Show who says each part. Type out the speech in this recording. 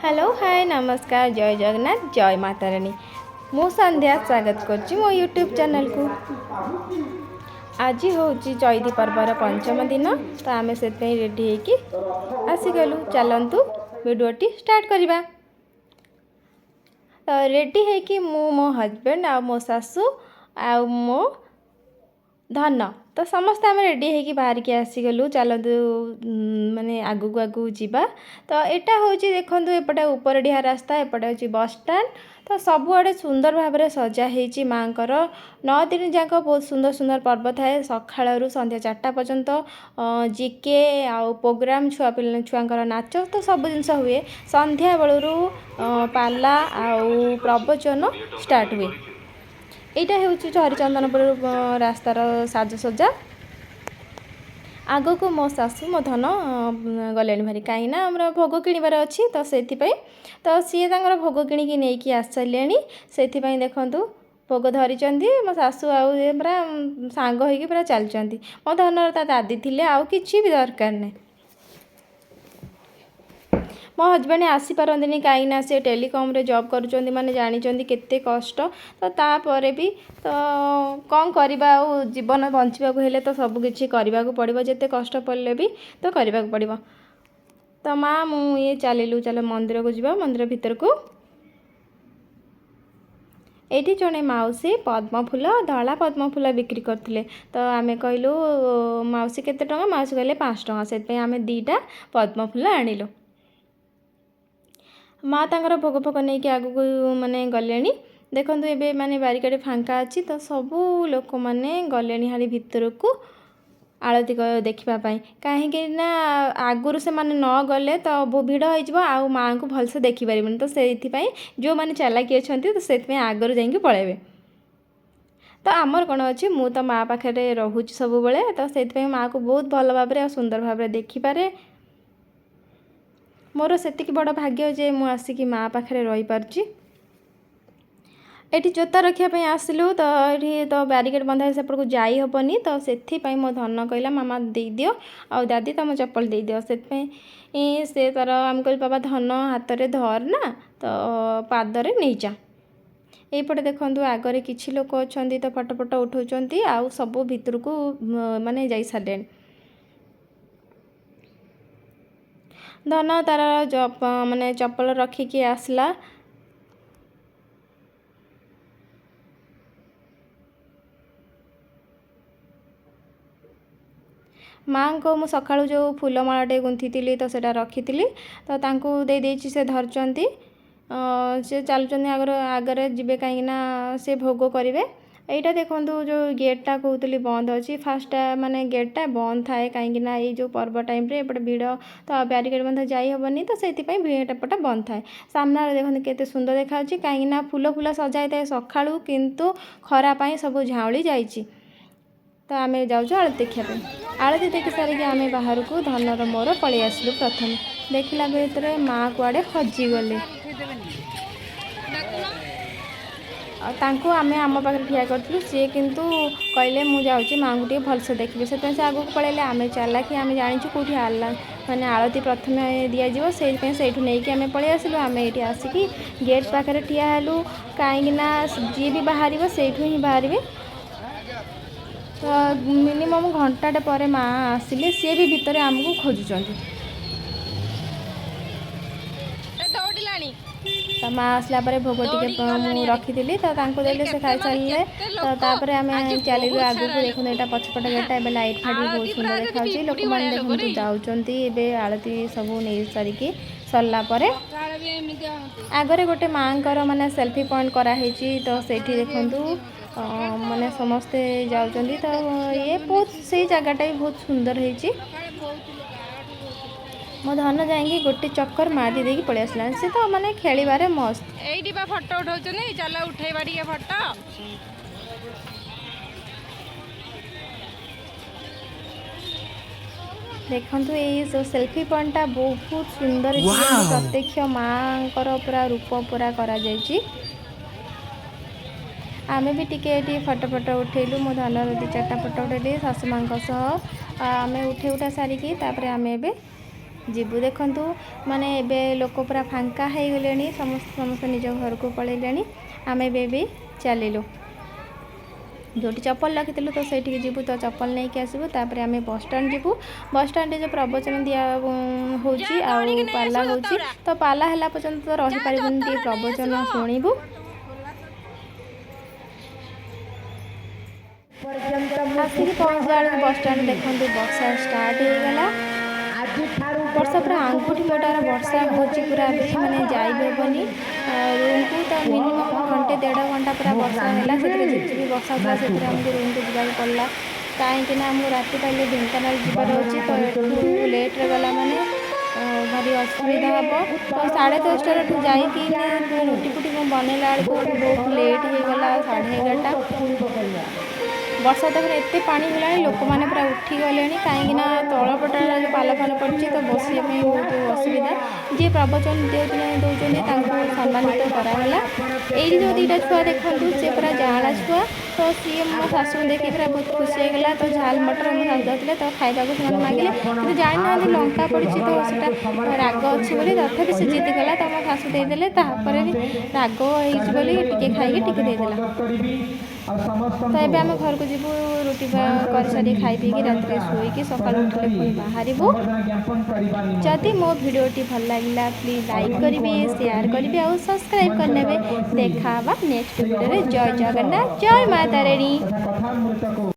Speaker 1: Hello, ହାଏ, ନମସ୍କାର, ଜୟ ଜଗନ୍ନାଥ, ଜୟ ମା ତାରିଣୀ। ମୁଁ ସନ୍ଧ୍ୟା, ସ୍ୱାଗତ କରୁଛି ମୋ ୟୁଟ୍ୟୁବ୍ ଚ୍ୟାନେଲକୁ। ଆଜି ହେଉଛି ଚଇତି ପର୍ବର ପଞ୍ଚମ ଦିନ, ତ ଆମେ ସେଥିପାଇଁ ରେଡ଼ି ହେଇକି ଆସିଗଲୁ। ଚାଲନ୍ତୁ, ଭିଡ଼ିଓଟି ଷ୍ଟାର୍ଟ କରିବା। ତ ରେଡ଼ି ହେଇକି ମୁଁ, ମୋ ହଜବେଣ୍ଡ ଆଉ ମୋ ଶାଶୁ ଆଉ ମୋ ଧନ, ତ ସମସ୍ତେ ଆମେ ରେଡ଼ି ହେଇକି ବାହାରିକି ଆସିଗଲୁ। ଚାଲନ୍ତୁ, ମାନେ ଆଗକୁ ଆଗକୁ ଯିବା। ତ ଏଇଟା ହେଉଛି, ଦେଖନ୍ତୁ, ଏପଟେ ଉପରଡିହା ରାସ୍ତା, ଏପଟେ ହେଉଛି ବସଷ୍ଟାଣ୍ଡ। ତ ସବୁଆଡ଼େ ସୁନ୍ଦର ଭାବରେ ସଜା ହେଇଛି। ମାଆଙ୍କର 9 ଦିନ ଯାକ ବହୁତ ସୁନ୍ଦର ସୁନ୍ଦର ପର୍ବ ଥାଏ। ସକାଳରୁ ସନ୍ଧ୍ୟା 4ଟା ପର୍ଯ୍ୟନ୍ତ ଜିକେ ଆଉ ପ୍ରୋଗ୍ରାମ୍, ଛୁଆ ପିଲା ଛୁଆଙ୍କର ନାଚ, ତ ସବୁ ଜିନିଷ ହୁଏ। ସନ୍ଧ୍ୟାବେଳରୁ ପାଲା ଆଉ ପ୍ରବଚନ ଷ୍ଟାର୍ଟ ହୁଏ। ଏଇଟା ହେଉଛି ହରିଚନ୍ଦନପୁର ରାସ୍ତାର ସାଜସଜ୍ଜା। ଆଗକୁ ମୋ ଶାଶୁ, ମୋ ଧନ ଗଲେଣି ଭାରି, କାହିଁକିନା ଆମର ଭୋଗ କିଣିବାର ଅଛି। ତ ସେଥିପାଇଁ ତ ସିଏ ତାଙ୍କର ଭୋଗ କିଣିକି ନେଇକି ଆସିସାରିଲେଣି। ସେଥିପାଇଁ ଦେଖନ୍ତୁ, ଭୋଗ ଧରିଛନ୍ତି। ମୋ ଶାଶୁ ଆଉ ଇଏ ପୁରା ସାଙ୍ଗ ହେଇକି ପୁରା ଚାଲିଛନ୍ତି। ମୋ ଧନର ତା ଦାଦି ଥିଲେ ଆଉ କିଛି ବି ଦରକାର ନାହିଁ। ମୋ ହଜବେଣ୍ଡ ଆସିପାରନ୍ତିନି, କାହିଁକିନା ସେ ଟେଲିକମ୍ରେ ଜବ୍ କରୁଛନ୍ତି। ମାନେ ଜାଣିଛନ୍ତି କେତେ କଷ୍ଟ। ତ ତାପରେ ବି ତ କ'ଣ କରିବା ଆଉ? ଜୀବନ ବଞ୍ଚିବାକୁ ହେଲେ ତ ସବୁ କିଛି କରିବାକୁ ପଡ଼ିବ। ଯେତେ କଷ୍ଟ ପଡ଼ିଲେ ବି ତ କରିବାକୁ ପଡ଼ିବ। ତ ମା, ମୁଁ ଇଏ ଚାଲିଲୁ। ଚାଲ, ମନ୍ଦିରକୁ ଯିବା, ମନ୍ଦିର ଭିତରକୁ। ଏଇଠି ଜଣେ ମାଉସୀ ପଦ୍ମ ଫୁଲ, ଧଳା ପଦ୍ମ ଫୁଲ ବିକ୍ରି କରୁଥିଲେ। ତ ଆମେ କହିଲୁ, ମାଉସୀ, କେତେ ଟଙ୍କା? ମାଉସୀ କହିଲେ 5 ଟଙ୍କା। ସେଥିପାଇଁ ଆମେ ଦୁଇଟା ପଦ୍ମ ଫୁଲ ଆଣିଲୁ। ମା ତାଙ୍କର ଭୋଗ ଫୋଗ ନେଇକି ଆଗକୁ ମାନେ ଗଲେଣି। ଦେଖନ୍ତୁ, ଏବେ ମାନେ ବାରିକେଡ଼ ଫାଙ୍କା ଅଛି, ତ ସବୁ ଲୋକମାନେ ଗଲେଣି ହାରି ଭିତରକୁ ଆଳତି ଦେଖିବା ପାଇଁ। କାହିଁକି ନା ଆଗରୁ ସେମାନେ ନ ଗଲେ ତ ଭିଡ଼ ହେଇଯିବ ଆଉ ମାଆଙ୍କୁ ଭଲସେ ଦେଖିପାରିବେନି। ତ ସେଇଥିପାଇଁ ଯେଉଁମାନେ ଚାଲାକି ଅଛନ୍ତି, ତ ସେଥିପାଇଁ ଆଗରୁ ଯାଇକି ପଳେଇବେ। ତ ଆମର କ'ଣ ଅଛି? ମୁଁ ତ ମା ପାଖରେ ରହୁଛି ସବୁବେଳେ, ତ ସେଇଥିପାଇଁ ମାଆକୁ ବହୁତ ଭଲ ଭାବରେ ଆଉ ସୁନ୍ଦର ଭାବରେ ଦେଖିପାରେ। ମୋର ସେତିକି ବଡ଼ ଭାଗ୍ୟ ଯେ ମୁଁ ଆସିକି ମା ପାଖରେ ରହିପାରୁଛି। ଏଠି ଜୋତା ରଖିବା ପାଇଁ ଆସିଲୁ। ତ ଏଠି ତ ବ୍ୟାରିକେଡ଼ ବନ୍ଧା ହେଇଛି, ସେପଟକୁ ଯାଇ ହେବନି। ତ ସେଥିପାଇଁ ମୋ ଧନ କହିଲା, ମାମା ଦେଇଦିଅ ଆଉ ଦାଦି ତମ ଚପଲ ଦେଇଦିଅ। ସେଥିପାଇଁ ସେ ତାର, ଆମେ କହିଲୁ, ବାବା ଧନ, ହାତରେ ଧର ନା, ତ ପାଦରେ ନେଇଯା। ଏଇପଟେ ଦେଖନ୍ତୁ, ଆଗରେ କିଛି ଲୋକ ଅଛନ୍ତି, ତ ଫଟୋ ଫଟୋ ଉଠାଉଛନ୍ତି ଆଉ ସବୁ ଭିତରକୁ ମାନେ ଯାଇ ସାରିଲେଣି। ଧନ ତାର ମାନେ ଚପଲ ରଖିକି ଆସିଲା। ମାଆଙ୍କ ମୁଁ ସକାଳୁ ଯେଉଁ ଫୁଲମାଳଟେ ଗୁନ୍ଥିଥିଲି, ତ ସେଇଟା ରଖିଥିଲି, ତ ତାଙ୍କୁ ଦେଇଦେଇଛି। ସେ ଧରିଛନ୍ତି, ସେ ଚାଲୁଛନ୍ତି ଆଗରେ ଆଗରେ ଯିବେ, କାହିଁକିନା ସେ ଭୋଗ କରିବେ। ଏଇଟା ଦେଖନ୍ତୁ, ଯେଉଁ ଗେଟ୍ଟା କହୁଥିଲି ବନ୍ଦ ଅଛି। ଫାର୍ଷ୍ଟଟା ମାନେ ଗେଟ୍ଟା ବନ୍ଦ ଥାଏ, କାହିଁକିନା ଏଇ ଯେଉଁ ପର୍ବ ଟାଇମ୍ରେ ଏପଟେ ଭିଡ଼, ତ ବ୍ୟାରିକେଡ଼ ମଧ୍ୟ ଯାଇ ହେବନି। ତ ସେଥିପାଇଁ ଏପଟା ବନ୍ଦ ଥାଏ। ସାମ୍ନାରେ ଦେଖନ୍ତୁ, କେତେ ସୁନ୍ଦର ଦେଖାଯାଉଛି, କାହିଁକିନା ଫୁଲ ଫୁଲ ସଜା ହେଇଥାଏ ସକାଳୁ, କିନ୍ତୁ ଖରା ପାଇଁ ସବୁ ଝାଉଁଳି ଯାଇଛି। ତ ଆମେ ଯାଉଛୁ ଆଳତି ଦେଖିବା ପାଇଁ। ଆଳତି ଦେଖି ସାରିକି ଆମେ ବାହାରକୁ ଧନର ମୋର ପଳେଇ ଆସିଲୁ। ପ୍ରଥମେ ଦେଖିଲା ଭିତରେ ମା କୁଆଡ଼େ ହଜିଗଲେ। ଆଉ ତାଙ୍କୁ ଆମେ ଆମ ପାଖରେ ଠିଆ କରିଥିଲୁ। ସିଏ କିନ୍ତୁ କହିଲେ, ମୁଁ ଯାଉଛି, ମାଆଙ୍କୁ ଟିକେ ଭଲସେ ଦେଖିବେ। ସେଥିପାଇଁ ସେ ଆଗକୁ ପଳେଇଲେ। ଆମେ ଚାଲାକି, ଆମେ ଜାଣିଛୁ କେଉଁଠି ଆଲା ମାନେ ଆଳତି ପ୍ରଥମେ ଦିଆଯିବ। ସେଇଥିପାଇଁ ସେଇଠୁ ନେଇକି ଆମେ ପଳେଇ ଆସିଲୁ। ଆମେ ଏଇଠି ଆସିକି ଗେଟ୍ ପାଖରେ ଠିଆ ହେଲୁ, କାହିଁକି ନା ଯିଏ ବି ବାହାରିବ ସେଇଠୁ ହିଁ ବାହାରିବେ। ତ ମିନିମମ୍ ଘଣ୍ଟାଟେ ପରେ ମା ଆସିଲେ। ସିଏ ବି ଭିତରେ ଆମକୁ ଖୋଜୁଛନ୍ତି।
Speaker 2: ଦୌଡ଼ିଲାଣି।
Speaker 1: ତ ମା ଆସିଲା ପରେ ଭୋଗ ଟିକେ
Speaker 2: ଦୌଡ଼ିକି
Speaker 1: ମୁଁ
Speaker 2: ଗଲାଣି ଆରେ।
Speaker 1: ରଖିଥିଲି, ତ ତାଙ୍କୁ ଦେଲି। ସେ
Speaker 2: କେତେ ମାନେ
Speaker 1: ଖାଇସାରିଲେ।
Speaker 2: କେତେ
Speaker 1: ତ
Speaker 2: ଲୋକ
Speaker 1: ତାପରେ ଆମେ
Speaker 2: ଆଜି
Speaker 1: ଚାଲିଲୁ
Speaker 2: ବହୁତ
Speaker 1: ଆଗକୁ।
Speaker 2: ସାରା
Speaker 1: ଦେଖନ୍ତୁ,
Speaker 2: ଲୋକ।
Speaker 1: ଏଇଟା ପଛପଟ ଗେଟ୍ଟା। ଏବେ ଲାଇଟ୍ ଫାଇଟ୍ ବି ବହୁତ
Speaker 2: ଆଳତି ପୁରା
Speaker 1: ସୁନ୍ଦର
Speaker 2: ଯଦି
Speaker 1: ଦେଖାଯାଉଛି।
Speaker 2: ପିମ୍ପୁଡ଼ି
Speaker 1: ଲୋକମାନେ
Speaker 2: ଭଳିଆ ଲୋକ
Speaker 1: ଦେଖନ୍ତୁ,
Speaker 2: ନାଇଁ।
Speaker 1: ଯାଉଛନ୍ତି ଏବେ ଆଳତି ସବୁ ନେଇ ସାରିକି ସରିଲା ପରେ।
Speaker 2: ସକାଳେ ବି ଏମିତି ହୁଅନ୍ତି।
Speaker 1: ଆଗରେ ଗୋଟେ ମାଆଙ୍କର ମାନେ ସେଲ୍ଫି ପଏଣ୍ଟ କରାହେଇଛି। ତ ସେଇଠି
Speaker 2: ସକାଳେ ବି
Speaker 1: ଦେଖନ୍ତୁ,
Speaker 2: ଏମିତି ହୁଅନ୍ତି। ସକାଳେ ତ
Speaker 1: ମାନେ ସମସ୍ତେ ଯାଉଛନ୍ତି।
Speaker 2: କହିଲେ
Speaker 1: ତ ଇଏ
Speaker 2: ଦେଖିହବନି
Speaker 1: ବହୁତ
Speaker 2: କିନ୍ତୁ
Speaker 1: ସେଇ ଜାଗାଟା ବି ବହୁତ ସୁନ୍ଦର ହେଇଛି।
Speaker 2: ସକାଳେ ବହୁତ ଲୋକ, ଆଠୁ ବହୁତ ଲୋକ।
Speaker 1: ମୋ ଧନ ଯାଇକି ଗୋଟେ ଚକ୍କର ମାରି ଦେଇକି ପଳେଇ ଆସିଲାଣି। ସେ ତ ମାନେ ଖେଳିବାରେ ମସ୍ତ।
Speaker 2: ଏଇଠି ବା ଫଟୋ ଉଠାଉଛନ୍ତି। ଚାଲ, ଉଠେଇବା ଟିକେ ଫଟୋ।
Speaker 1: ଦେଖନ୍ତୁ, ଏଇ ସେଲ୍ଫି ପଏଣ୍ଟଟା ବହୁତ ସୁନ୍ଦର ହେଇଛି, ଯେମିତି ପ୍ରତ୍ୟକ୍ଷ ମାଆଙ୍କର ପୁରା ରୂପ ପୁରା କରାଯାଇଛି। ଆମେ ବି ଟିକେ ଏଠି ଫଟୋ ଫଟୋ ଉଠେଇଲୁ। ମୋ ଧନର ଦୁଇ ଚାରିଟା ଫଟୋ ଉଠେଇଲି ଶାଶୁ ମାଆଙ୍କ ସହ। ଆମେ ଉଠେଇ ଉଠା ସାରିକି ତାପରେ ଆମେ ଏବେ ଯିବୁ। ଦେଖନ୍ତୁ, ମାନେ ଏବେ ଲୋକ ପୁରା ଫାଙ୍କା ହେଇଗଲେଣି, ସମସ୍ତେ ସମସ୍ତେ ନିଜ ଘରକୁ ପଳେଇଲେଣି। ଆମେ ଏବେ ବି ଚାଲିଲୁ ଯେଉଁଠି ଚପଲ ରଖିଥିଲୁ, ତ ସେଇଠିକି ଯିବୁ, ତ ଚପଲ ନେଇକି ଆସିବୁ। ତାପରେ ଆମେ ବସଷ୍ଟାଣ୍ଡ ଯିବୁ। ବସଷ୍ଟାଣ୍ଡରେ ଯେଉଁ ପ୍ରବଚନ ଦିଆ ହେଉଛି ଆଉ ପାଲା ହେଉଛି, ତ ପାଲା ହେଲା ପର୍ଯ୍ୟନ୍ତ ତ ରହିପାରିବୁନି, ଟିକେ ପ୍ରବଚନ ଶୁଣିବୁ। ଆସିକି ପହଞ୍ଚିଲା ବେଳକୁ ବସଷ୍ଟାଣ୍ଡ, ଦେଖନ୍ତୁ, ବର୍ଷା ଷ୍ଟାର୍ଟ ହେଇଗଲା। ବର୍ଷା ପୁରା ଆଙ୍ଗୁଠି ମୋଟାର ବର୍ଷା ହେଉଛି ପୁରା ବି, ମାନେ ଯାଇ ବି ହେବନି ରୁମ୍କୁ। ତ ମିନିମମ୍ ଘଣ୍ଟେ ଦେଢ଼ ଘଣ୍ଟା ପୁରା ବର୍ଷା ହେଲା। ସେଥିରେ ଝିପଝିପି ବର୍ଷା ହେଉଥିଲା, ସେଥିରେ ଆମକୁ ରୁମ୍କୁ ଯିବାକୁ ପଡ଼ିଲା, କାହିଁକି ନା ଆମକୁ ରାତି ପାଇଲେ ଢେଙ୍କାନାଳ ଯିବାର ଅଛି। ତ ଏଠୁ ଲେଟ୍ରେ ଗଲା ମାନେ ଭାରି ଅସୁବିଧା ହେବ। ତ 10:30ରେ ଏଠୁ ଯାଇକି ରୁଟି ଫୁଟି ମୁଁ ବନେଇଲା ବେଳକୁ ବହୁତ ଲେଟ୍ ହେଇଗଲା, 11:30। ବର୍ଷା ଦେଖନ୍ତୁ, ଏତେ ପାଣି ହେଲାଣି, ଲୋକମାନେ ପୁରା ଉଠିଗଲେଣି, କାହିଁକି ନା ତଳ ପଟରେ ଯେଉଁ ପାଲ ଫାଲ ପଡ଼ିଛି, ତ ବସିବା ପାଇଁ ବହୁତ ଅସୁବିଧା। ଯିଏ ପ୍ରବଚନ ଦେଉଛନ୍ତି, ତାଙ୍କୁ ସମ୍ମାନିତ କରାଗଲା। ଏଇଠି ଯେଉଁ ଦୁଇଟା ଛୁଆ ଦେଖନ୍ତୁ, ସେ ପୁରା ଯାଆଁଳା ଛୁଆ। ତ ସିଏ ମୋ ଶାଶୁଙ୍କୁ ଦେଖି ପୁରା ବହୁତ ଖୁସି ହେଇଗଲା। ତ ଝାଲ ମଟର ମୋ ଶାଶୁ ଦେଉଥିଲେ, ତ ଖାଇବାକୁ ସେମାନେ ମାଗିଲେ, କିନ୍ତୁ ଜାଣିନାହାନ୍ତି ଲଙ୍କା ପଡ଼ିଛି, ତ ସେଇଟା ରାଗ ଅଛି ବୋଲି। ତଥାପି ସେ ଜିଦି କଲା, ତ ମୋ ଶାଶୁ ଦେଇଦେଲେ। ତାପରେ ବି ରାଗ ହେଇଛି ବୋଲି ଟିକେ ଖାଇକି ଟିକେ ଦେଇଦେଲା। ତ ଏବେ ଆମେ ଘରକୁ ଯିବୁ, ରୁଟି କରିସାରି ଖାଇ ପିଇକି ରାତିରେ ଶୋଇକି ସକାଳୁ ଉଠିଲେ ପୁଣି ବାହାରିବୁ। ଯଦି ମୋ ଭିଡ଼ିଓଟି ଭଲ ଲାଗିଲା, ପ୍ଲିଜ୍ ଲାଇକ୍ କରିବେ, ସେୟାର କରିବେ ଆଉ ସବସ୍କ୍ରାଇବ୍ କରିନେବେ। ଦେଖା ହେବା ନେକ୍ସଟ ଭିଡ଼ିଓରେ। ଜୟ ଜଗନ୍ନାଥ, ଜୟ ମା ତାରିଣୀ।
Speaker 3: କଥାମୃତକୁ।